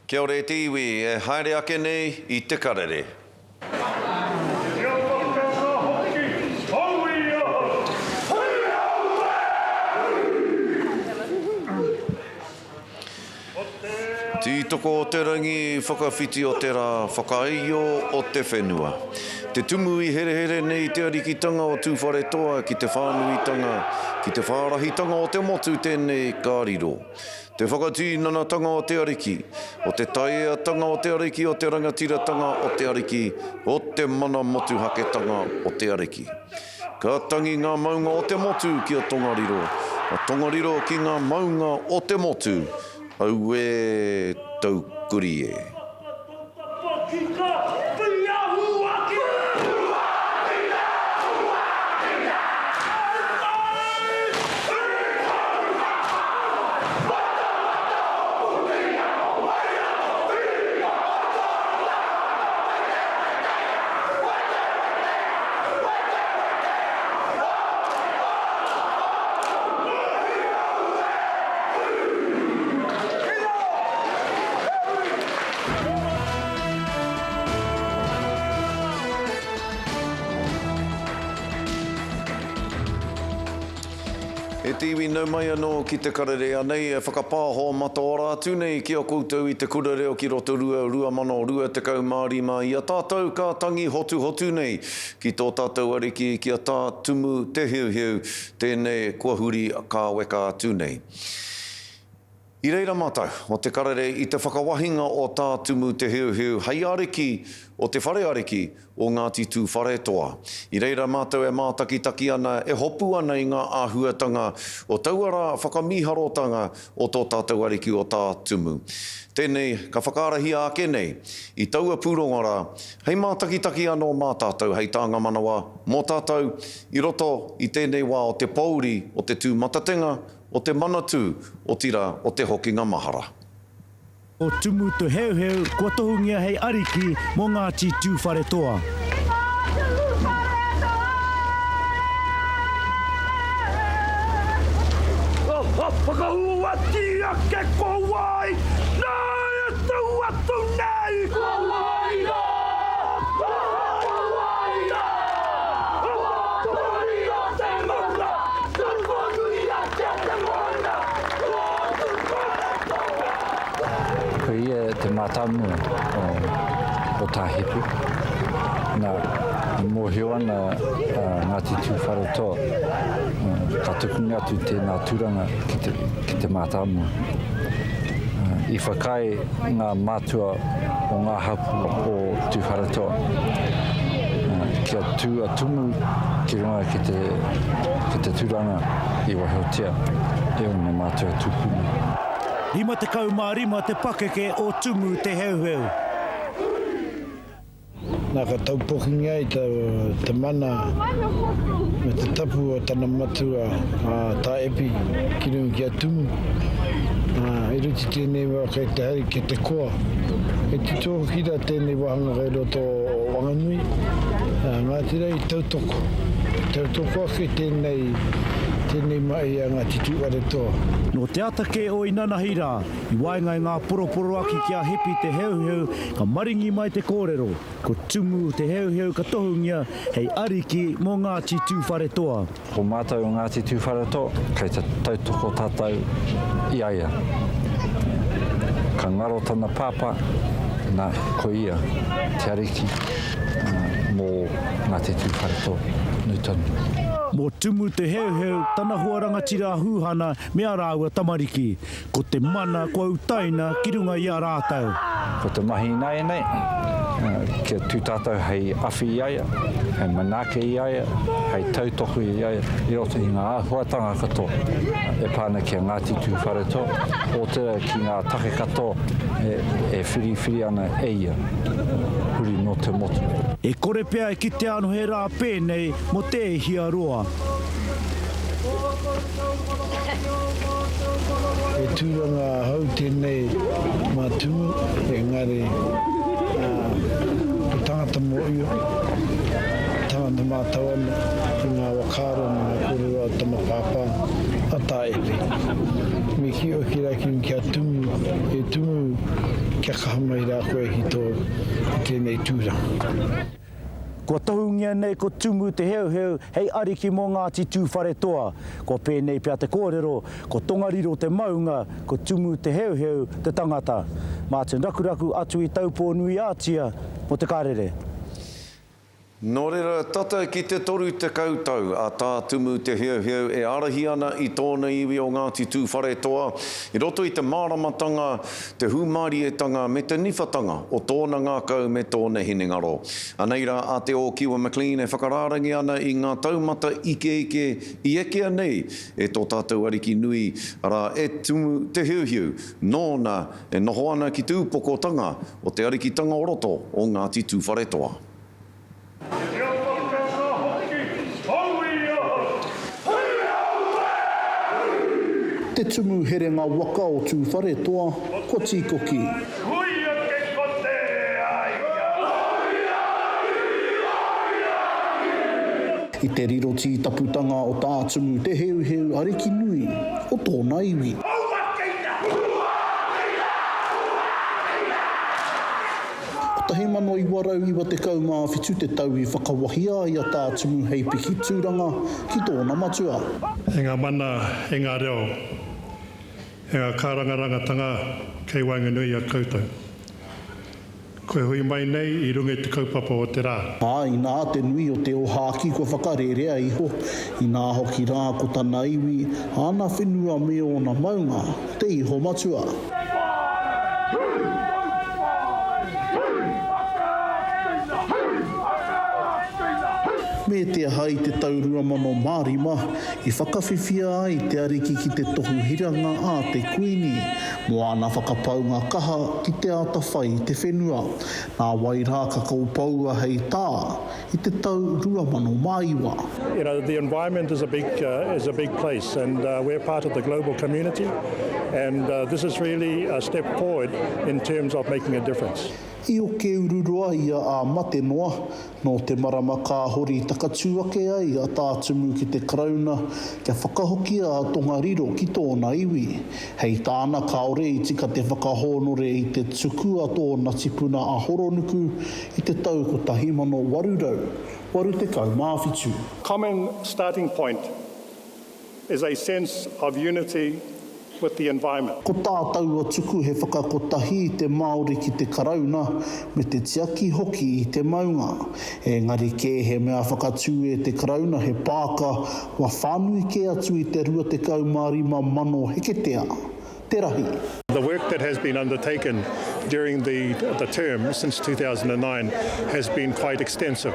Kia ora e te iwi e haere ake nei i Te Karere. Kia whakanga hoki hou i ahau. Tītoko o te rangi, whakawhiti o te rā, whakaio o te whenua. Te tumu i herehere nei te arikitanga o Tūwharetoa ki te whānuitanga, ki te whārahitanga o te motu tēnei ka riro. Te whakatinanatanga o te Ariki, o te taieatanga o te Ariki, o te rangatiratanga o te Ariki, o te mana motuhaketanga o te Ariki. Ka tangi ngā maunga o te motu ki a Tongariro, a Tongariro ki ngā maunga o te motu, auē taukuri e. E te iwi nau mai anō ki te karere anei e whakapāho mataora atu nei ki a koutou i te Kura Reo ki Rotorua 2025 i a tātou ka tangi hotuhotu nei ki tō tātou Ariki ki a Tā Tumu Te Heuheu tēnei kua huri kāweka atu nei. I reira mātou o Te Karere i te whakawahinga o Tā Tumu Te Heuheu hei ariki o te whare ariki o Ngāti Tūwharetoa. I reira mātou e mātakitaki ana, e hopu ana i ngā āhuatanga o taua rā whakamīharotanga o tō tātou ariki o Tā Tumu. Tēnei ka whakaarahia ake nei i taua pūrongo rā hei mātakitaki anō mā tātou hei tānga manawa mō tātou i roto i tēnei wā o te pōuri o te tūmatatenga o te Manatū, otirā o te hokinga mahara. Ko Tumu Te Heuheu kua tohungia hei ariki mō Ngāti Tūwharetoa. Whakahuatia ke ko wai nā e tū atu nei! Ko wai rā! Ko wai rā! Whakatoria te maunga, tukunuiatia te moana, ko Tūwharetoa! Ko ia te mātāmua o Tā Hepu. Nā, e mōhio ana a Ngāti Tūwharetoa, ka tukunga atu tēnā tūranga ki te, ki te mātāmua. I whakaae ngā mātua o ngā hapū o Tūwharetoa kia tū a Tumu ki runga ki te, ki te tūranga i waihotia e ōna mātua tūpuna. 55 te pakeke o Tumu Te Heuheu. Nā ka taupokingia ai te mana me te tapu o tana matua a Tā Epi ki runga ki a Tumu. Ā, i roto i tēnei wā kei te hari, kei te koa. Kei te tū hoki rā tēnei wāhanga kei roto o Wanganui. Ā, Ngāti Rangi tautoko. Tautoko ake tēnei, tēnei mahi a Ngāti Tūwharetoa. Nō te ata kē o inanahi rā, I waenga i ngā poroporoaki ki a Hepi Te Heuheu ka maringi mai te kōrero, ko Tumu Te Heuheu ka tohungia hei ariki mō Ngāti Tūwharetoa. Ko mātou o Ngāti Tūwharetoa, kei te tautoko tātou i a ia. Ka ngaro tana pāpā, nā, ko ia te ariki mō Ngāti Tūwharetoa nui tonu. Mō Tumu Te Heuheu, tana hoa rangatira a Hūhana me ā rāua tamariki. Ko te mana kua utaina ki runga i a rātou. Ko te mahi ināianei, kia tū tātou hei awhi i a ia, hei manaaki i a ia, hei tautoko i a ia i roto i ngā āhuatanga katoa e pā ana ki a Ngāti Tūwharetoa, otirā ki ngā take katoa e whiriwhiri ana e ia, huri nō te motu. E kore pea e kitea anō he rā pēnei mō te hia roa. He tūranga hou tēnei mā Tumu, engari he tangata mōhio, he tangata mātau ana ki ngā whakaaro me ngā kōrero a tana pāpā, a Tā Epe. Me kī hoki rā ki a Tumu, e Tumu! Kia kaha mai rā koe ki tō, ki tēnei tūranga. Kua tohungia nei ko Tumu Te Heuheu hei ariki mō Ngāti Tūwharetoa. Kua pēnei pea te kōrero, ko Tongariro te maunga, ko Tumu Te Heuheu te tangata. Martin Rakuraku atu i Taupō-nui-ā-Tia mō Te Karere. Nō reira, tata ki te 30 tau a Tā Tumu Te Heuheu e ārahi ana i tōna iwi o Ngāti Tūwharetoa i roto i te māramatanga, te hūmārietanga me te niwhatanga o tōna ngākau me tōna hinengaro. Anei rā a Te Ōkiwa McLean e whakarārangi ana i ngā taumata ikeike i ekea nei e tō tātou ariki nui, arā, e Tumu Te Heuheu, nōna e noho ana ki te upokotanga o te arikitanga o roto o Ngāti Tūwharetoa. Kia whakanga hoki au i ahau. Hui auē! Te tumu herenga waka o Tūwharetoa, kua tīkoki. Hui ake ko te aia. I te riro tītaputanga o Tā Tumu Te Heuheu ariki nui o tōna iwi. 1997 te tau i whakawahia ai a Tā Tumu hei piki tūranga ki tōna matua. E ngā mana, e ngā reo, e ngā kārangarangatanga kei waenganui i a koutou. Kua hui mai nei i runga i te kaupapa o te rā. Ā, inā te nui o te ōhākī kua whakarērea iho, inā hoki rā ko tana iwi, āna whenua me ōna maunga, te iho matua. Me te aha i te tau 2005, i whakawhiwhia ai te ariki ki te tohu hiranga a te Kuini, mō āna whakapaunga kaha ki te āta whai i te whenua. Nā wai rā ka kōpoua hei tā i te tau 2009. You know, the environment is a big, is a big place and we're part of the global community and this is really a step forward in terms of making a difference. I oke ururoa ia ā mate noa, nō te marama kāhore i takatū ake ai a Tā Tumu ki te Karauna kia whakahokia a Tongariro ki tōna iwi. Hei tāna kāore i tika te whakahōnore i te tuku a tōna tipuna a Horonuku i te tau 1887. Common starting point is a sense of unity with the environment. Ko tā taua tuku he whakakotahi i te Māori ki te Karauna me te tiaki hoki i te maunga. Engari kē he mea whakatū e te Karauna he pāka kua whānui kē atu i te 25,000 heketea te rahi. The work that has been undertaken during the the term since 2009 has been quite extensive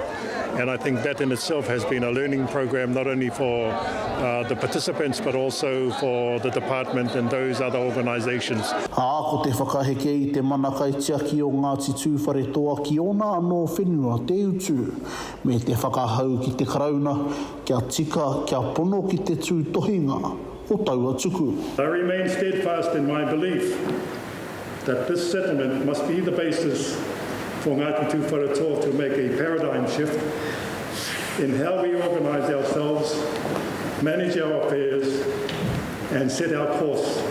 and I think that in itself has been a learning program not only for uh, the participants but also for the department and those other organisations. Ā, ko te whakaheke i te mana kaitiaki o Ngāti Tūwharetoa ki ōna anō whenua te utu, me te whakahau ki te Karauna kia tika, kia pono ki te tūtohinga o taua tuku. I remain steadfast in my belief that this settlement must be the basis for Ngāti Tūwharetoa to make a paradigm shift in how we organise ourselves, manage our affairs and set our course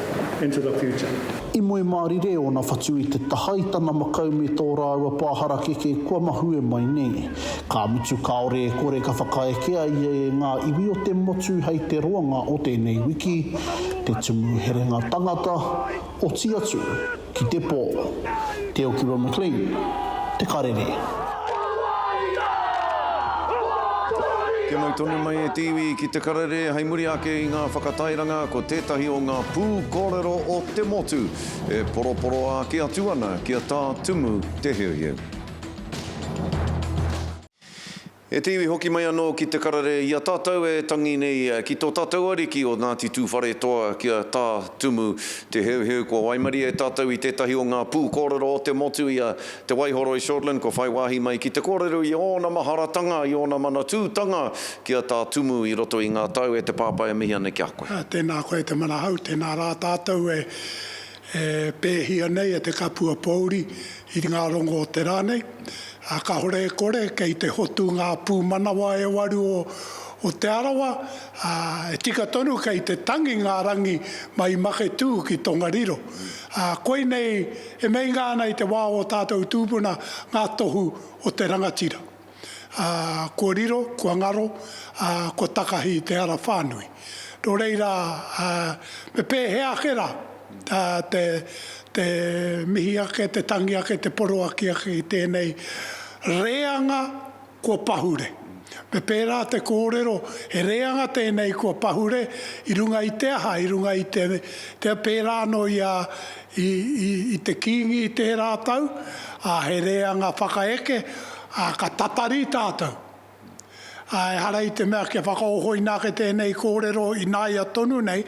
into the future. I moe mārire ōna whatu i te taha i tana makau me tō rāua pā harakeke kua mahue mai nei. Ka mutu kāore e kore ka whakaekea ia e ngā iwi o te motu hei te roanga o tēnei wiki, te tumu herenga tangata, oti atu ki te pō. Te Okiwa McLean, Te Karere. Kia mau tonu mai e te iwi ki Te Karere hei muri ake i ngā whakatairanga ko tētahi o ngā pū kōrero o te motu e poroporoāki atu ana ki a Tā Tumu Te Heuheu. E te iwi hoki mai anō ki te karere i a tātou e tangi nei ki tō tātou ariki o Ngāti Tūwharetoa ki a Tā Tumu Te Heuheu. Kua waimarie tātou i tētahi o ngā pū kōrero o te motu i a Te Waihoroi Shortland kua whai wāhi mai ki te kōrero i ōna maharatanga, i ōna manatūtanga ki a Tā Tumu i roto i ngā tau. E te pāpā e mihi ana ki a koe. Tēnā koe te Manahau, tēnā rā tātou e E pēhia nei e te kapua pōuri i ngā rongo o te rā nei, ā, kāore e kore kei te hotu ngā pūmanawa e waru o, o Te Arawa, ā, e tika tonu kei te tangi ngā rangi mai Maketū ki Tongariro. Ā, koinei e meinga ana i te wā o ō tātou tūpuna ngā tohu o te rangatira. Ā, kua riro, kua ngaro, ā, kua takahi i te ara whānui. Nō reira, ā, me pēhea ake rā, ā, te, te mihi ake, te tangi ake, te poroaki ake ki tēnei reanga kua pahure. Me pērā te kōrero, he reanga tēnei kua pahure i runga i te aha, i runga i te, te pērā anō i a, i, i, i te Kīngi i tērā tau, ā, he reanga whakaeke, ā, ka tatari tātou. Ā, ehara i te mea kia whakaohoina ake tēnei kōrero ināia tonu nei,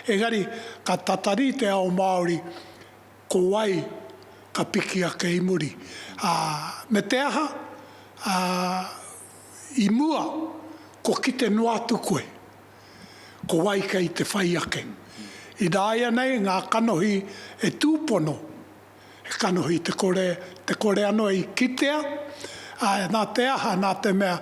engari ka tatari te ao Māori, ko wai ka piki ake i muri. Ā, me te aha, ā, i mua, kua kite noa atu koe, ko wai kei te whai ake. Ināianei ngā kanohi e tūpono, he kanohi te kore, te kore anō i kitea, ā, nā te aha, nā te mea,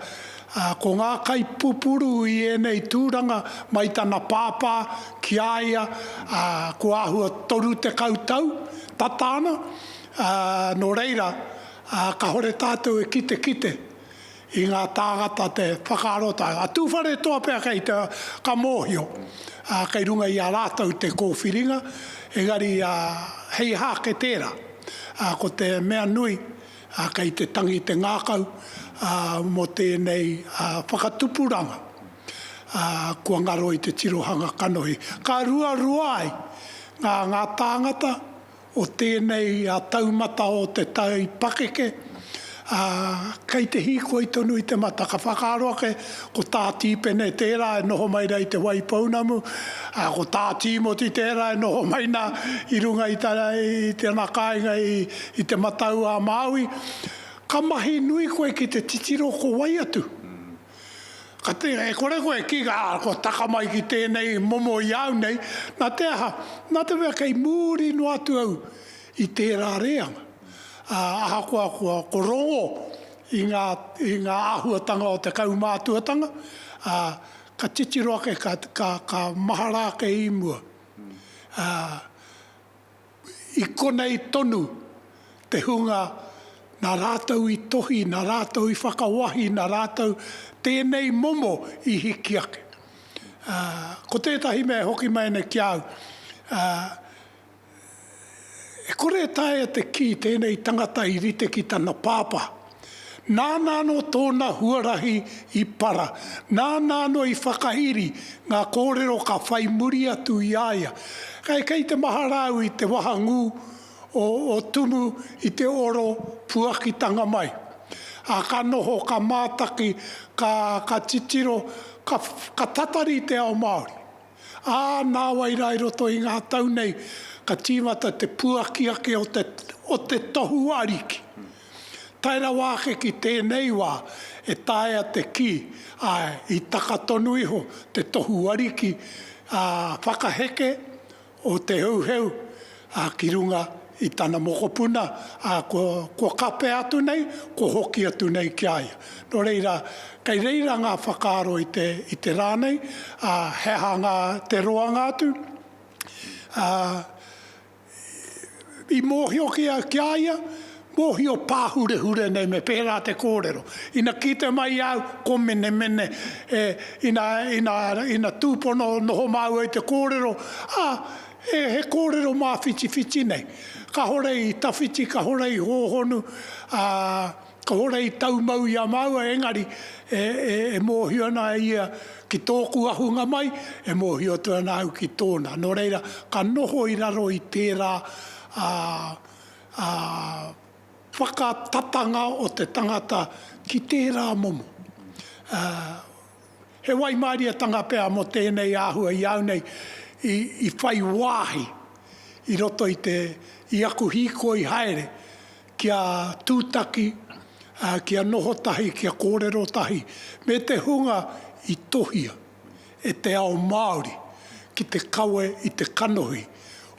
ā, ko ngā kaipupuru i ēnei tūranga mai tana pāpā ki a ia, ā, kua āhua 30 tau, tata ana, ā, nō reira, ā, kāore tātou e kitekite i ngā tāngata te whakaarotau. A Tūwharetoa pea kei te, ka mōhio, ā, kei runga i a rātou te kōwhiringa, engari, ā, hei aha ake tērā. Ā, ko te mea nui, ā, kei te tangi te ngākau, ā, mō tēnei, ā, whakatupuranga, ā, kua ngaro i te tirohanga kanohi. Ka ruarua ai ngā, ngā tāngata o tēnei taumata o te tai pakeke, ā, kei te hīkoi tonu i te mata. Ka whakaaro ake, ko Tā Tīpene tērā e noho mai rā i Te Waipounamu, ā, ko Tā Tīmoti tērā e noho mai nā i runga i tana kāinga i Te Matau-a-Māui. Ka mahi nui koe ki te titiro ko wai atu. Ka te, e kore koe e kī, ā, kua taka mai ki tēnei momo i a au nei, nā te aha? Nā te mea kei muri noa atu au i tērā reanga. Ā, ahakoa kua ko rongo i ngā, i ngā āhuatanga o te kaumātuatanga, ā, ka titiro ake, ka, ka, ka mahara ake i mua. Ā, I konei tonu te hunga nā rātou i tohi, nā rātou i whakawahi, nā rātou tēnei momo i hiki ake. Ā, ko tētahi mea e hoki mai ana ki a au, ā, e kore e taea te kī tēnei tangata i rite ki tana pāpā. Nāna anō tōna huarahi i para, nāna anō i whakairi ngā kōrero ka whai muri atu i a ia. Kei, kei te mahara au i te wahangū o, o Tumu i te oro puakitanga mai. Ā, ka noho, ka mātaki, ka, ka titiro, ka, ka tatari te ao Māori. Ā, nāwai rā i roto i ngā tau nei, ka tīmata te puaki ake o te, o te tohu ariki. Tae rawa ake ki tēnei wā, e taea te kī, āe, i taka tonu iho te tohu ariki, ā, whakaheke o Te Heuheu, ā, ki runga i tana mokopuna, ā, kua, kua kapea atu nei, kua hoki atu nei ki a ia. Nō reira, kei reira ngā whakaaro i te, i te rā nei, ā, he aha ngā, te roanga atu, ā, i mōhio ki a, ki a ia, mōhio pāhurehure nei me pērā te kōrero. Ina kite mai i a au, ko menemene, e, ina, ina, ina tūpono noho māua i te kōrero, ā, he, he kōrero māwhitiwhiti nei. Kahore i tawhiti, kahore i hōhonu, ā, kahore i taumau i a māua, engari, e, e, e mōhio ana ia ki tōku ahunga mai, e mōhio atu ana au ki tōna. Nō reira, ka noho i raro i tērā, ā, ā, whakatatanga o te tangata ki tērā momo. Ā, he waimārietanga pea mō tēnei āhua i au nei i, i whai wāhi i roto i te, i aku hīkoi haere kia tūtaki, ā, kia noho tahi, kia kōrero tahi me te hunga i tohia e te ao Māori ki te kawe i te kanohi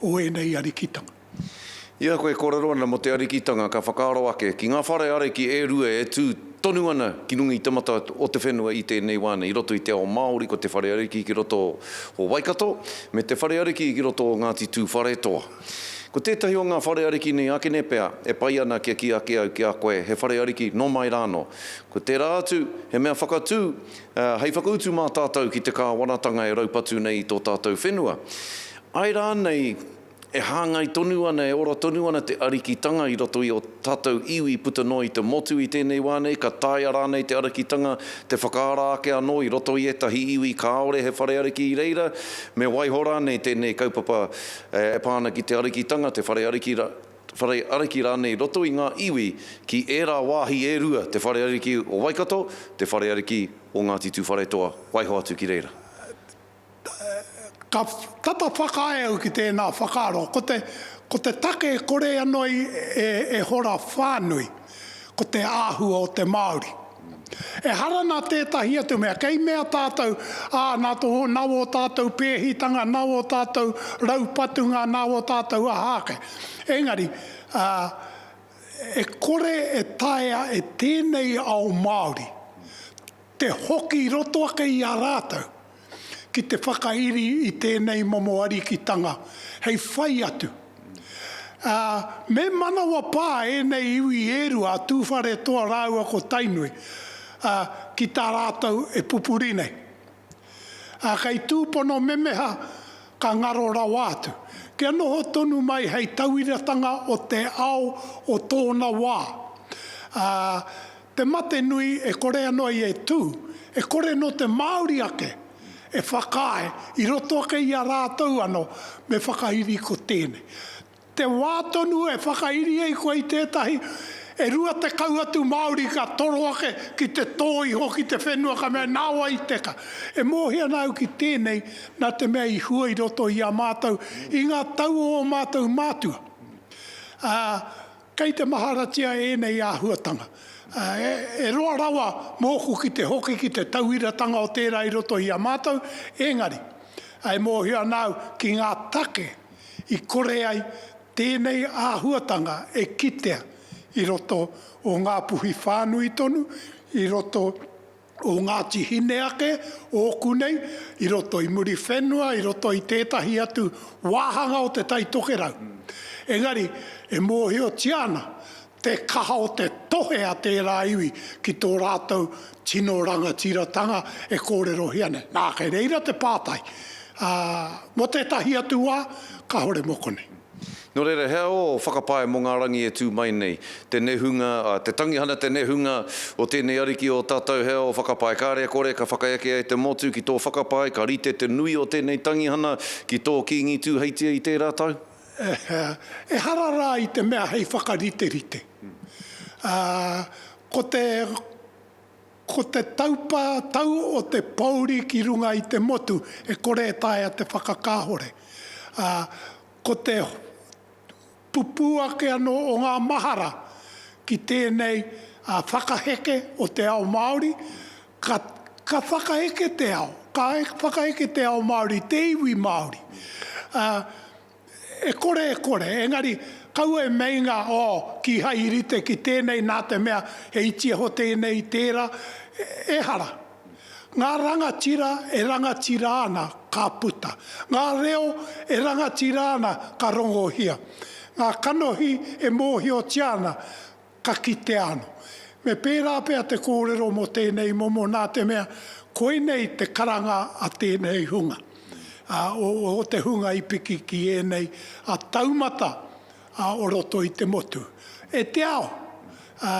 o ēnei arikitanga. I a koe e kōrero ana mō te arikitanga ka whakaaro ake ki ngā whare ariki e rua e tū tonu ana ki runga i te mata o te whenua i tēnei wā nei. I roto i te ao Māori ko te whare ariki ki roto o Waikato me te whare ariki ki roto o Ngāti Tūwharetoa. Ko tētahi o ngā whare ariki nei akene pea e pai ana kia kī ake au ki a koe he whare ariki nō mai rānō. Ko tērā atu he mea whakatū hei whakautu mā tātou ki te kāwanatanga e raupatu nei i tō tātou whenua. Āe rānei e hāngai tonu ana, e ora tonu ana te arikitanga i roto i ō tātou iwi puta noa i te motu i tēnei wā nei, ka taea rānei te arikitanga te whakaara ake anō i roto i ētahi iwi kāore he whare ariki i reira, me waiho rānei tēnei kaupapa e pā ana ki te arikitanga, te whare ariki, whare ariki rānei i roto i ngā iwi ki ērā wāhi e rua, te whare ariki o Waikato, te whare ariki o Ngāti Tūwharetoa, waiho atu ki reira. Ka tata whakaae au ki tēnā whakaaro. Ko te, ko te take e kore anō e, e hora whānui, ko te āhua o te Māori. Ehara nā tētahi atu mea, kei mea tātou, ā, nā tō, nā wō tātou pēhitanga, nā wō tātou raupatunga, nā wō tātou aha ake. Engari, ā, e kore e taea e tēnei ao Māori te hoki i roto ake i a rātou ki te whakairi i tēnei momo arikitanga hei whai atu. Ā, me manawapā ēnei iwi e rua a Tūwharetoa rāua ko Tainui, ā, ki tā rātou e pupuri nei. Ā, kei tūpono memeha ka ngaro rawa atu. Kia noho tonu mai hei tauiratanga o te ao o tōna wā. Ā, Te mate nui e kore anō ia e tū, e kore nō te Māori ake e whakaae i roto ake i a rātou anō me whakairi ko tēnei. Te wā tonu e whakairi ai koe i tētahi, e 20 atu Māori ka toro ake ki te tō iho ki te whenua ka mea nā wai i teka. E mōhio ana au ki tēnei nā te mea i hua i roto i a mātou i ngā tau o ō mātou mātua. Ā, Kei te maharatia ēnei āhuatanga. E roa rawa mōku ki te hoki ki te tauiratanga o tērā i roto i a mātou, engari, e mōhio ana au ki ngā take i kore ai tēnei āhuatanga e kitea i roto o Ngāpuhi whānui tonu, i roto o Ngāti Hine ake, ōku nei, i roto i Muriwhenua, i roto i tētahi atu wāhanga o Te Tai Tokerau. Engari, e mōhiotia ana te kaha o te tohe a tērā iwi ki tō rātou tino rangatiratanga e kōrerohia nei. Nā, kei reira te pātai, ā, mō tētahi atu wā, kāore mō konei. Nō reira, he ō whakapae mō ngā rangi e tū mai nei, te nehunga, te tangihana te nehunga o tēnei ariki o tātou, he ō whakapae kāre e kore ka whakaeke ai te motu ki tō whakapae, ka rite te nui o tēnei tangihana ki tō Kīngi Tūheitia i tērā tau? Ehara rā i te mea hei whakariterite. Ko te, ko te taupā tau o te pōuri ki runga i te motu e kore e taea te whakakāhore. Ko te pupū ake anō o ngā mahara ki tēnei whakaheke o te ao Māori, ka, ka whakaheke te ao, ka whakaheke te ao Māori, te iwi Māori. E kore e kore, engari kaua e meinga, oh, kīhai i rite ki tēnei nā te mea he iti iho tēnei i tērā, ehara. Ngā rangatira e rangatira ana ka puta. Ngā reo e rangatira ana ka rongohia. Ngā kanohi e mōhiotia ana ka kitea anō. Me pērā pea te kōrero mō tēnei momo nā te mea koinei te karanga a tēnei hunga, o te hunga i piki ki ēnei taumata o roto i te motu. E te ao!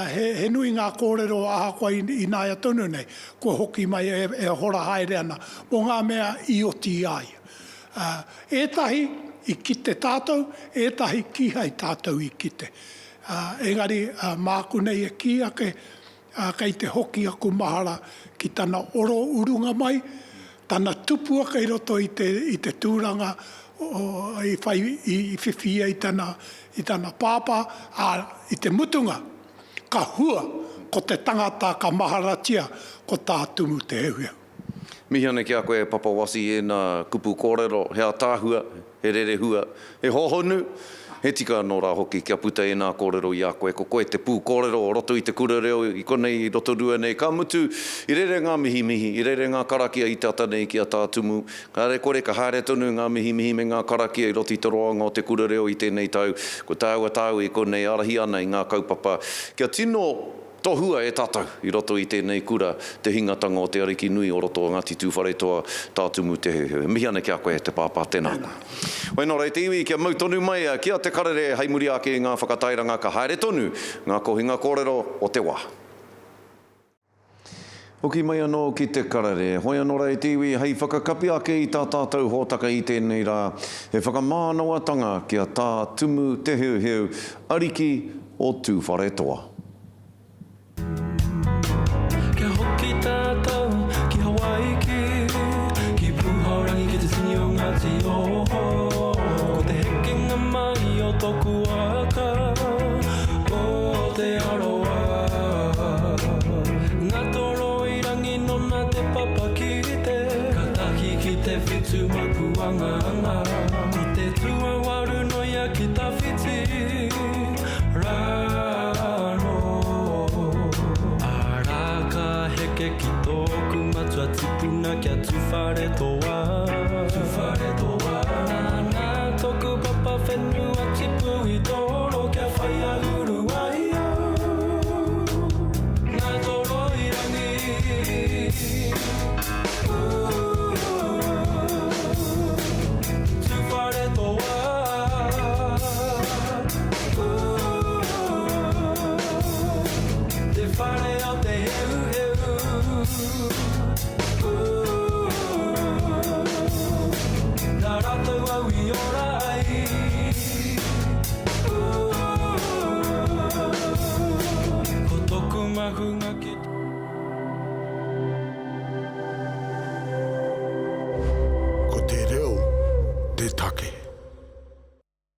He nui ngā kōrero ahakoa ināia tonu nei, kua hoki mai e hora haere ana mō ngā mea i oti i a ia. Ētahi i kite tātou, ētahi kīhai tātou i kite. Engari māku nei e kī ake, kei te hoki aku mahara ki tana oro urunga mai, tana tupu ake i roto i te, i te tūranga i whai, i whiwhi ia i tana, i tana pāpā, ā, i te mutunga, ka hua ko te tangata ka maharatia ko Tā Tumu Te Heuheu. Mihi ana ki a koe e Papa Wasi i ēnā kupu kōrero, he ataahua, he rerehua, he hōhonu, He tika anō rā hoki kia puta ēnā kōrero i a koe, ko koe te pū kōrero o roto i te kura reo i konei i Rotorua nei. Ka mutu, i rere ngā mihimihi, i rere ngā karakia i te ata nei ki a Tā Tumu. Kāre kore ka haere tonu ngā mihimihi me ngā karakia i roto i te roanga o te kura reo i tēnei tau. Ko tāua tāua i konei ārahi ana i ngā kaupapa kia tino Tohua e tātou i roto i tēnei kura te hingatanga o te Ariki nui o roto o Ngāti Tūwharetoa, Tā Tumu Te Heuheu. E mihi ana ki a koe e te pāpā, tēnā koe. Hoi nō reira te iwi kia mau tonu mai ki a Te Karere hei muri ake i ngā whakatairanga ka haere tonu ngā kohinga kōrero o te wā. Hoki mai anō ki Te Karere. Hoi anō rā e te iwi hei whakakapi ake i tā tātou hōtaka i tēnei rā, he whakamānawatanga ki a Tā Tumu Te Heuheu, Ariki o Tūwharetoa.